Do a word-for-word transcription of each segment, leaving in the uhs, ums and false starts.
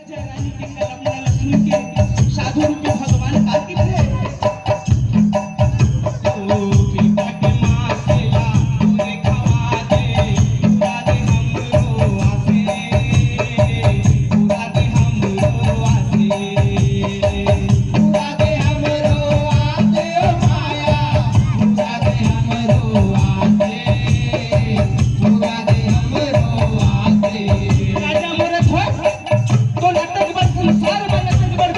जय रानी के कलम न लक्ष्मी के साधु रूपी भगवान का की थे। ओ बेटा के माँ से ला, तूने खवा दे, पूरा दे हमरो आसे, पूरा दे हमरो आसे, पूरा दे हमरो आसे, ओ माया, पूरा दे हमरो आसे, पूरा दे हमरो आसे। राजा मोरे थोर, तो नाटक बर संसार में नाटक बर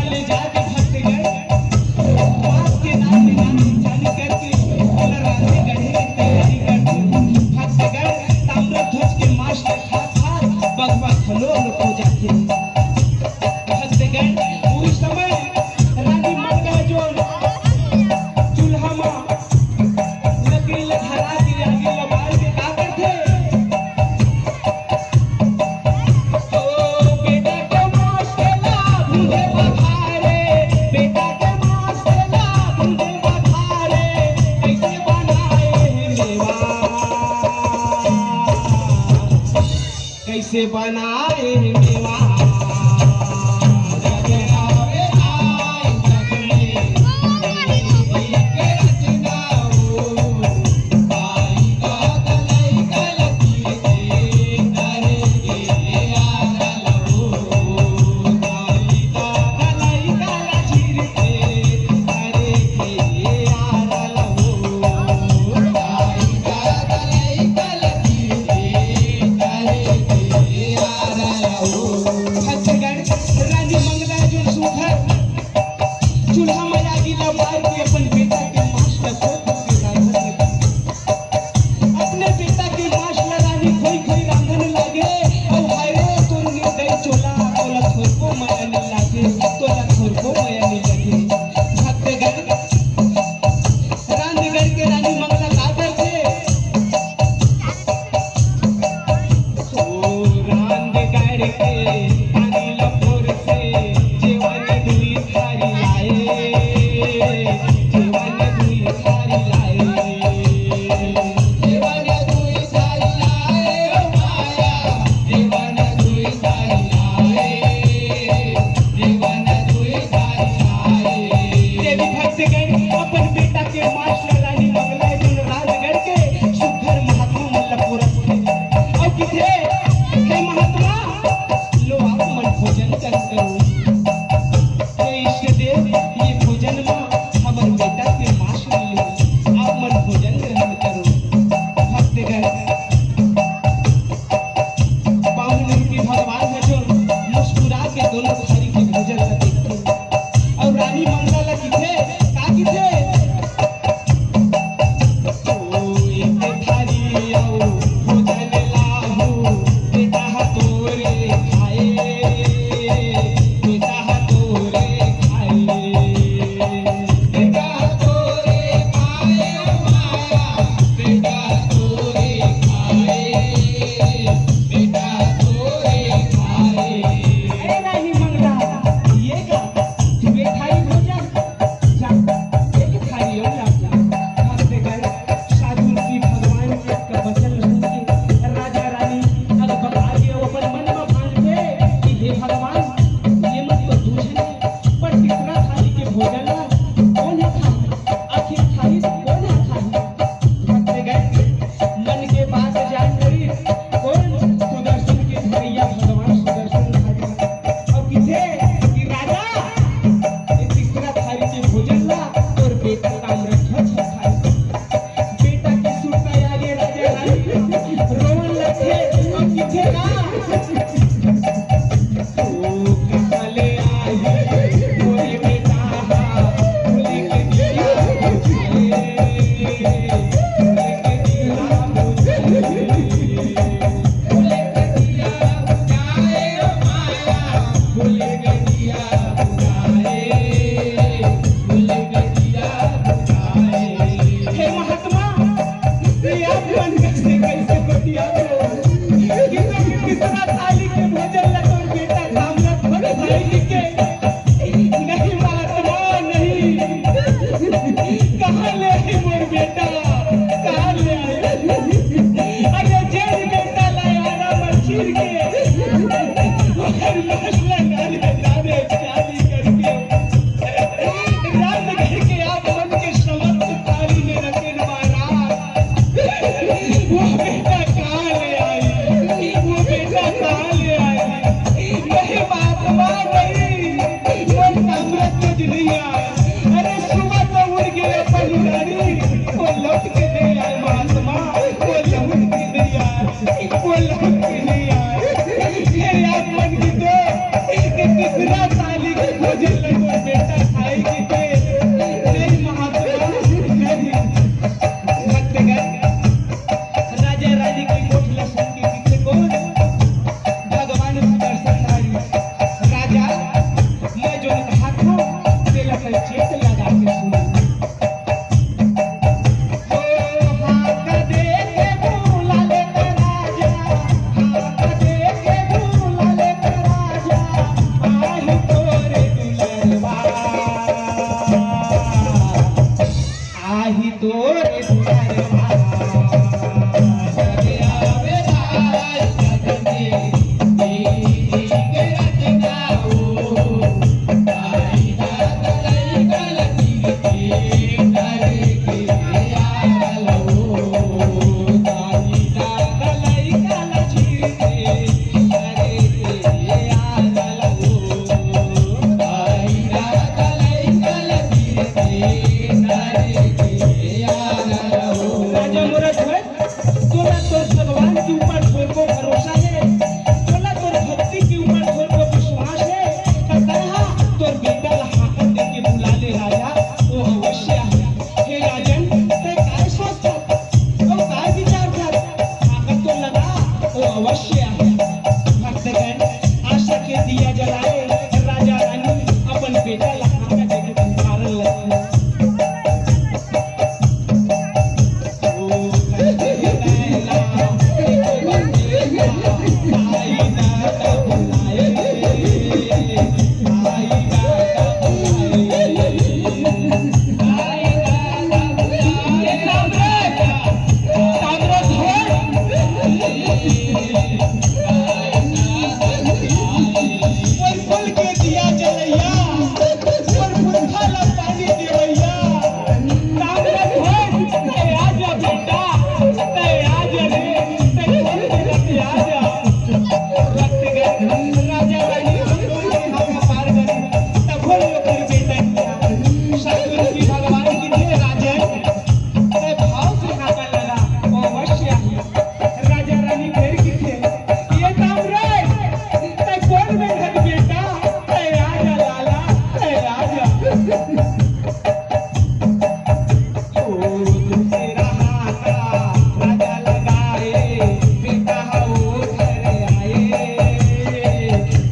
ले जाके भक्तगण मांस के नाम ले जाने जाने करके ओला रांधे गढ़े के तैयारी करथे। भक्तगण ताम्रध्वज के मांस ल खात खात बघवा घलो अलग हो जाथे। भक्तगण उही समय रानी मंगला जोन चूल्हा म लकड़ी ल धरा के आगी ल बार के का करथे? ओ बेटा के मांस ला भूंजे बघारे, बेटा के मांस ला भूंजे बघारे, कैसे बनाए हे मेवा, कैसे बनाए हे मेवा। भक्तगण, रानी मंगला जो सुघर चूल्हा म आगी ला बार के अपन बेटा के मांस ला खोद खोद के रांधन लगे। अपने बेटा के मांस ला रानी खोई खोई रांधन लागे। अउ हाय रे तोर निर्दयी चोला, तोला थोरको मया नइ लागे, तोला थोरको मया नइ लागे। भक्तगण, रांध गढ़ के रानी मंगला का करथे? ओ रांध गढ़ के पानी ल बोर से, जेवन दुई थारी लाए, जेवन दुई थारी लाए, जेवन दुई थारी लाए, ओ माया, जेवन दुई थारी लाए, जेवन दुई थारी लाए। देवी भक्तगण अपन बेटा के मांस ल रानी मंगला जोन रांध गढ़ के सुघर महात्मा मन ल परोसथे। अउ किथे, हे महात्मा, लो आप मन भोजन कर करो। हे इष्ट देव, ये भोजन म हमर बेटा के मांस मिले, आप मन भोजन ग्रहण करो। भक्तगण, बामन रूपी भगवान ह जो मुस्कुरा के दोनों थारी के भोजन ल देखथे। अउ रानी मंगला ल किथे, का किथे? ओ एक थारी अउ भोजन लाहू, बेटा ह तोरे खाए, बेटा ह तोरे खाए, बेटा ह तोरे खाए, ओ माया, बेटा ह तोरे खाए, बेटा ह तोरे खाए। अरे रानी मंगला, ये का? तू एक थारी भोजन जा, एक थारी अउ ला। भक्तगण, साधु रूपी भगवान के वचन सुन के राजा रानी अकबका गे अउ अपन मन म भांजथे कि हे भगवान, ये मन तो दू झन हे, पर तीसरा थारी के भोजन ला कोन ह खाही? आखिर खाही कोन ह खाही? भक्तगण, मन के बात जान डरिस कोन? सुदर्शन के धरइया भगवान सुदर्शन धारी। अउ किथे कि राजा, ये तीसरा थारी के भोजन ला तोर बेटा ताम्रध्वज ह खाही। बेटा के सुरता आगे राजा रानी रोवन लगथे। अउ किथे ना, ओ कहाँ ले आही मोरे बेटा हा, भूली के दिया बुझाए, भूली के दिया बुझाए। हे महात्मा, ये आप मन कैसे, कैसे बतियात हो? कि तुम तीसरा थाली के भोजन ला तोर बेटा ताम्रध्वज खाई के नहीं महात्मा, नहीं। कहाँ ले आही मोर बेटा? कहाँ ले आही? अरे जेन बेटा ला आरा म चीर के, ओकर लाश ला डाले, डाले, डाली करके, रांध गढ़ के आप मन के समस्त थाली में रखेन महाराज। वो बेटा कहाँ ले आही? वो बेटा कहाँ ले आही? नहीं महात्मा, नहीं। मोर ताम्रध्वज नइ आय। अरे सुबह तो उड़ गे अपन उड़ारी, वो लौट के नइ आय महात्मा, वो लौट के नइ आय, वो लौट के नइ आय। हे आप मन किथे कि तीसरा थाली के भोजन ल साधु रूपी भगवान कथे, राजन, तैं भाव से हांकन लगा, ओ अवश्य आही। राजा रानी फेर कथे, ये काम रे, तैं कोन बेंधत बेटा, तैं आजा लाला, तैं आजा। ओ दूसरा हांका, राजा लगाए, बेटा हो घर आए,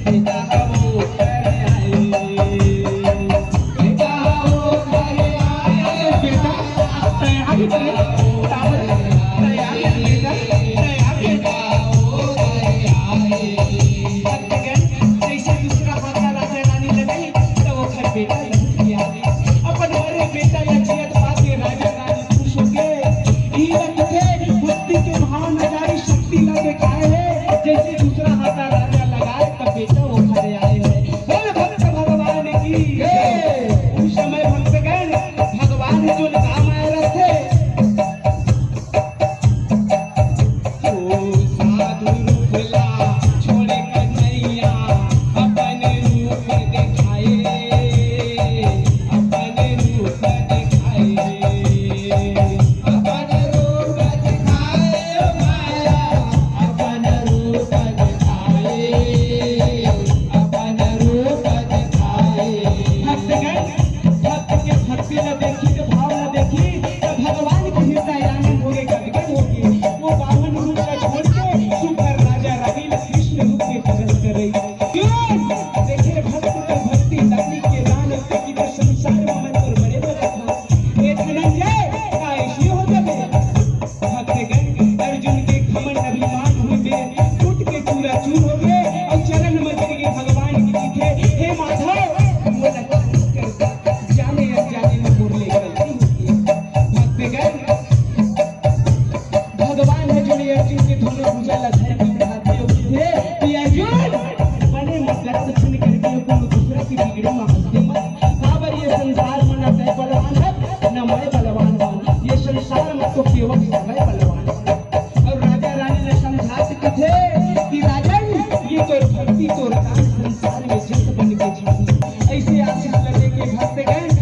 बेटा हो घर आए। बेटा, तैं आगे चले, टावर, तैं आगे बेटा, तैं आगे। भक्तगण, जैसे दूसरा हांका राजा रानी लगाई, तो वो घर बेटा लहुट के आ गई। अपन मरे बेटा ला जियत पाके राजा रानी खुश हो गए। ई लगथे भक्ति के महान नजारे शक्ति ला देखाए हे। जैसे दूसरा हांका राजा लगाए, तब बेटा वो घरे आए हे। बोल भक्त भगवान की जय। उस समय भक्तगण भगवान जो काम आए रहते। ओ साधु रूप ला छोड़े कन्हैया, अपन रूप दिखाए, अपन रूप दिखाए। भक्तगण, भक्त के भक्ति ला देखी, के भाव ला देखी, त भगवान के हृदय आनंद होगे, गदगद होगे। वो बामन रूप ला छोड़ के सुघर राजा रानी ला कृष्ण रूप में प्रकट करे। क्यों? देखे भक्त के भक्ति, दानी के दान, की तो संसार में मैं तोर बड़े बड़े था। ए धनंजय, का ऐसी हो जावे? भक्तगण, अर्जुन के घमंड अभिमान हुई में टूट के चूरा चूर हो गए और चरण में गिर के भगवान की कथे, हे माधव, मोला क्षमा कर दे, जाने अनजाने में मोर ले गलती हो गई। भक्तगण, भगवान हे जो अर्जुन के दोनों भुजा ला धर के कथे कि अर्जुन, बने मत कर, कुछ नहीं करके कोनो दूसरा की बिगड़ी में हंसते मत। काबर ये संसार में न तैं बलवान हे, न मैं बलवान हूँ। ये संसार में तो केवल समय बलवान हे। और राजा रानी ला समझा के कथे कि राजन, ये तोर भक्ति, तोर दान संसार में जस बन के छाई। ऐसे आशीष ला दे के भक्तगण